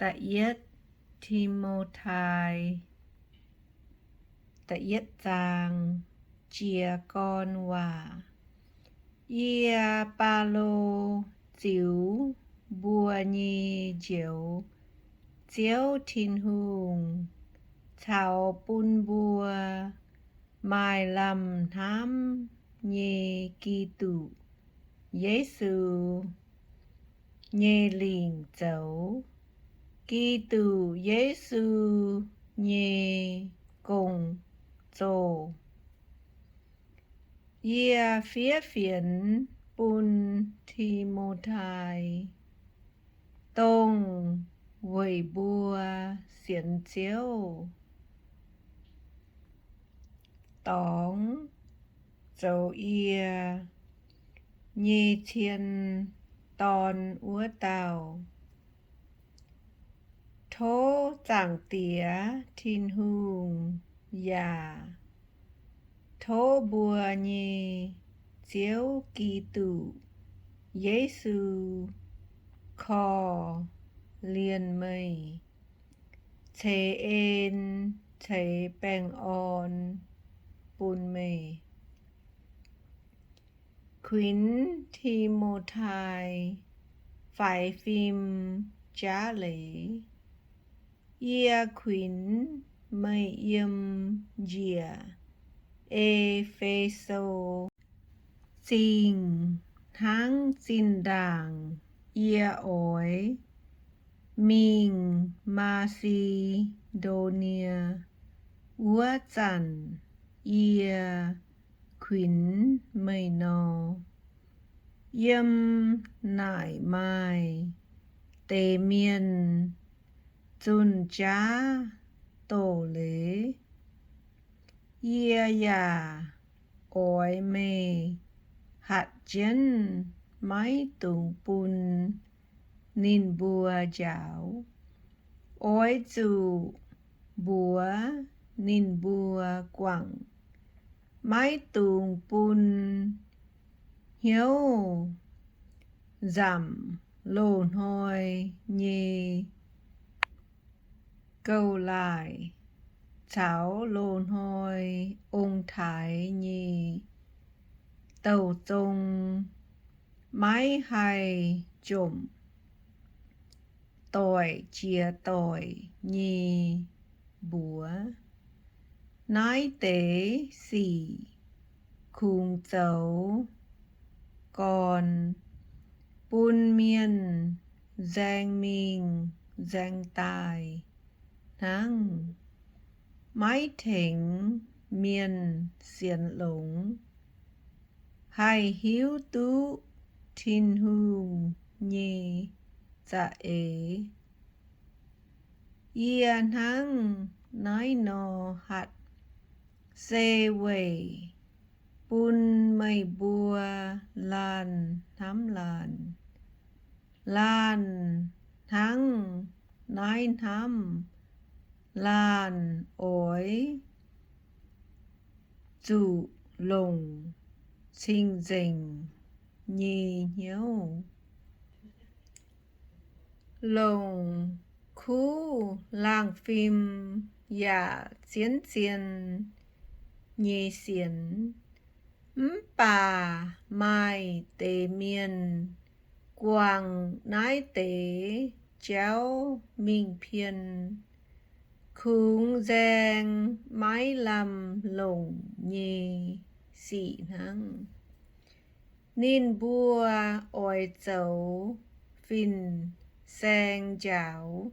Da'yietv Ti^mo^tai, da'yietv zaang, jiez gorn waac. Yie, Baulo, ziux mbuo nyei Njoux Ziouv Tin-Hungh caux bun mbuo maaih lamh hnamv nyei Giduc Yesu nyei lingc zoux Giduc Yesu nyei gong-zoh. Yie fiev fienx bun Ti^mo^tai, dongh weic mbuo sienx Ziouv, dorngx zoux yie nyei cien dorn wuov dauh. Tov Zaangc Diex Tin-Hungh yaac tov mbuo nyei Ziouv Giduc Yesu korv-lienh meih, ceix en ceix baengh orn bun meih. Kuinx Ti^mo^tai faix fim jaav leiz. Yie kuinx meih yiem njiec E^fe^so Zingh hnangv zinh ndaangc yie oix mingh Maa^si^ndo^nie wuov zanc yie kuinx meih nor. Yiem naaic maaih deix mienh zunh jaav doz-leiz. Yie yaac oix meih hatc jienv maiv dungx bun ninh mbuo njaaux. Oix zuqc mbuox ninh mbuo guangc, maiv dungx bun hnyouv nzamc loz-hnoi nyei gouv-laaih caux loz-hnoi ong-taaix nyei douh zong maiv haih jomc doic jiex doic nyei mbuox. Naaiv deix sic kungx zoux gorn bun mienh nzaeng mingh nzaeng daaih hnangv, maiv tengx mienh sienx longx, haih hiuv duqv Tin-Hungh nyei za'eix. Yie hnangv naaiv nor hatc se weic bun meih mbuo laanh hnamv laanh. Laanh hnangv naaiv hnamv, laanh oix zuqc longc cing-nzengc nyei hnyouv, longc kuv laangh fim yaac zien-zien nyei sienx. Mv baac maaih deix mienh guangc naaiv deix jauv mingh pien, kungx nzaeng maiv lamh longc nyei sic hnangv. Ninh mbuo oix zoux fin-saeng njaaux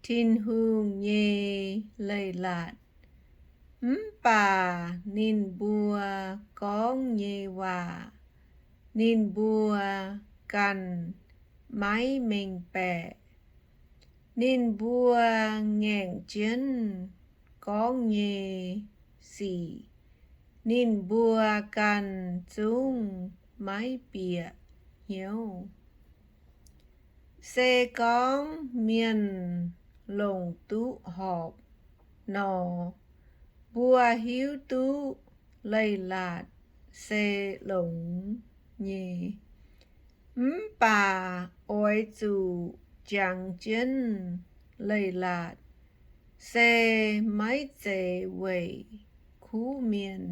Tin-Hungh nyei leiz-latc, mv baac ninh mbuo gorngv nyei waac ninh mbuo ganh maiv mengh baeqc. Ninh mbuo ngaengc jienv gorngv nyei sic ninh mbuo ganh zungv maiv bieqc hnyouv. Se gorngv mienh longc duqv horpc nor, mbuo hiuv duqv leiz-latc se longx nyei. Mv baac oix zuqc jangx jienv leiz-latc, se maiv zeiz weic kuv mienh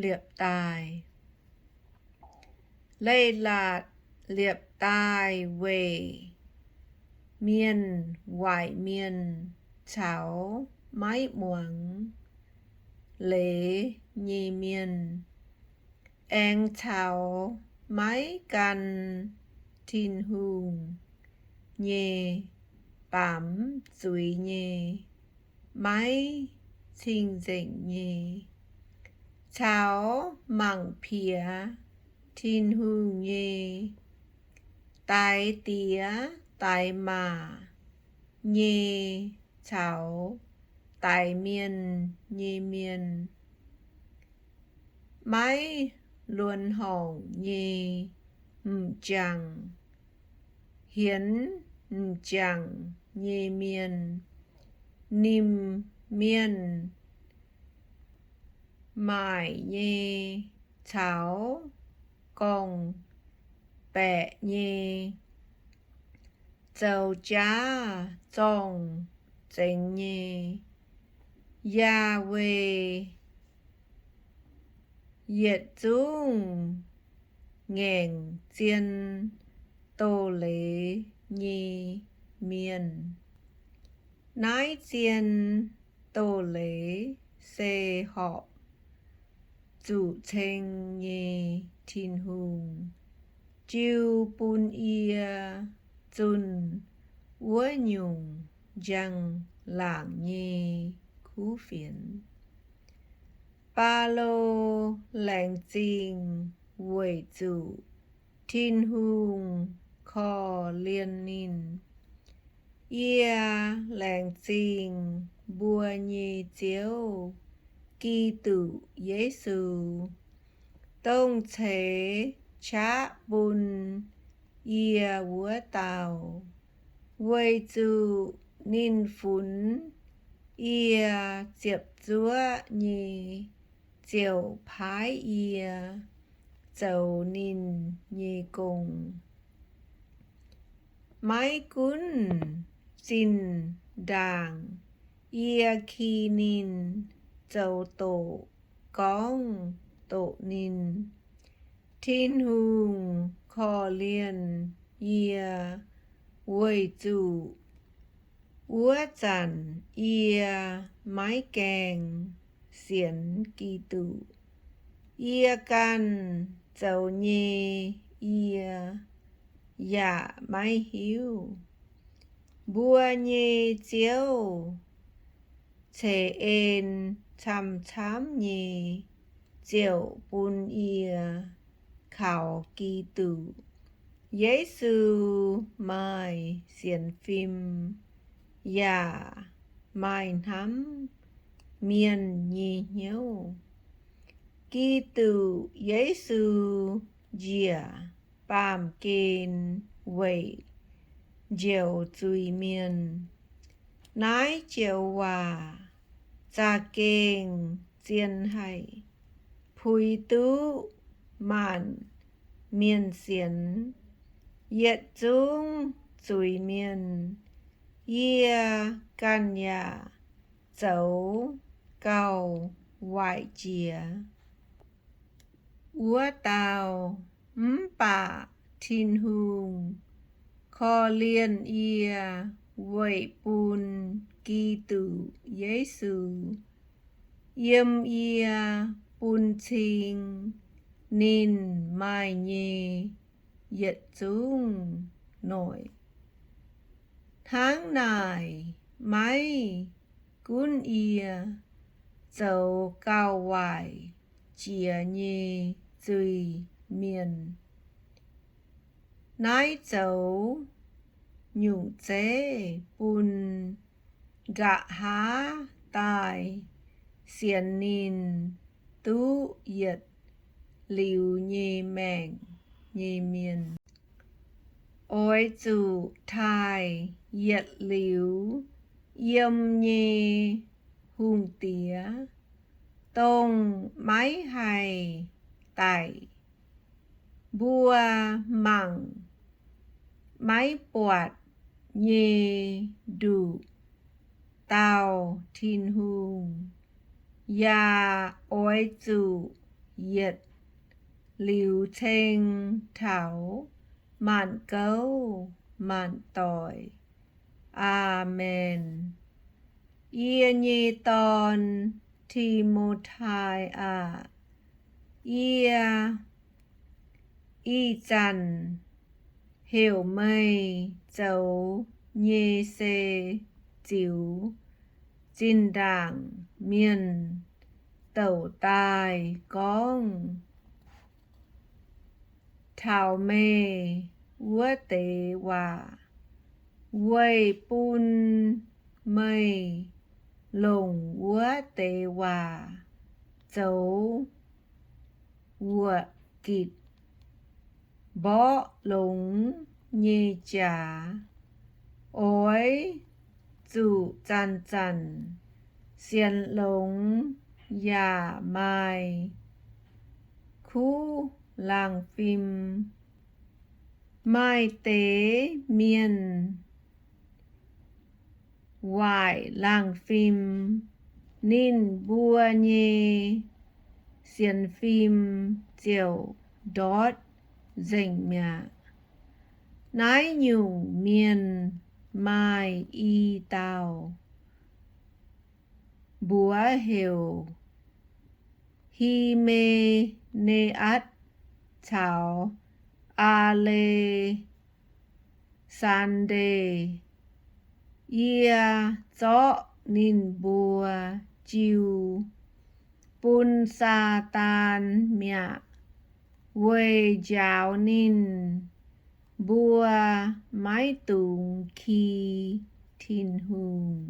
liepc daaih. Leiz-latc liepc daaih weic mienh waaic mienh caux maiv muangx leiz nyei mienh, aengx caux maiv gan Tin-Hungh nyei baamz zuiz nyei, maiv cing-nzengc nyei, caux mangc piex Tin-Hungh nyei daix diex daix maac nyei caux daix mienh nyei mienh, maiv luonx horngc nyei m'jangc, hienx m'jangc nyei mienh, nimc mienh maaic nyei caux gorngv-baeqc nyei, zoux jaav zorng-zengx nyei, yaac weic yietc zungv ngaengc zien doz-leiz nyei mienh. Naaiv zien doz-leiz se horpc zuqc ceng nyei Tin-Hungh jiu bun yie zunh wuov nyungc njang-laangc nyei kuv fienx. Baulo laengz zingh weic zuqc Tin-Hungh korv-lienh ninh. Yie laengz zingh mbuo nyei Ziouv, Giduc Yesu, dongh ceix qaqv bun yie wuov dauh, weic zuqc ninh funx yie ziepc zuoqv nyei ziouc paaiv yie zoux ninh nyei gong. Maiv gunv zinh ndaangc yie ki ninh, zoux doqc gorngv doqc ninh, Tin-Hungh korv-lienh yie weic zuqc wuov zanc yie maiv gaengh sienx Giduc. Yie ganh zoux nyei yie yaac maiv hiuv. Mbuo nyei Ziouv ceix en camv-camv nyei ziouc bun yie kaux Giduc Yesu maaih sienx fim yaac maaih hnamv mienh nyei hnyouv. Giduc Yesu njiec baamh gen weic njoux zuiz mienh. Naaiv joux waac za'gengh zien haic, puix duqv maanc mienh sienx, yietc zungv zuiz mienh. Yie ganh yaac zoux gauh waaic jiex wuov dauh, mv baac Tin-Hungh korv-lienh yie weic bun Giduc Yesu yiem yie bun cing ninh maaih nyei yietc zungv noic. Hnangv naaic, maiv gunv yie zoux gauh waaic jiex nyei zuiz-mienh, naaiv zoux nyungc zeiv bun nqa'haav daaih sienx ninh duqv yietc liuz nyei maengc nyei mienh. Oix zuqc taaih yietc liuz yiem nyei hungh diex, dongh maiv haih daic, mbuo mangc maiv buatc nyei nduqc dauh Tin-Hungh, yaac oix zuqc yietc liuz ceng taux maanc gouv maanc doic. Aamen. Yie nyei dorn, Ti^mo^tai aah! Yie ih zanc heuc meih zoux nyei se ziux zinh ndaangc mienh douc daaih gorngv taux meih wuov deix waac, weic bun meih longc wuov deix waac zoux wuoqc gitc mborqv longx nyei jaax. Oix zuqc zanc-zanc sienx longx yaac maaih kuv laangh fim. Maaih deix mienh waaic laangh fim, ninh mbuo nyei sienx fim ziouc ndortv nzengc mi'aqv. Naaiv nyungc mienh maaih i dauh, mbuox heuc Hi^me^ne^atc caux Aa^le^saan^nde. Yie zorqv ninh mbuo jiu bun Saadaan mi'aqv, weic njaaux ninh mbuo maiv dungx ki Tin-Hungh.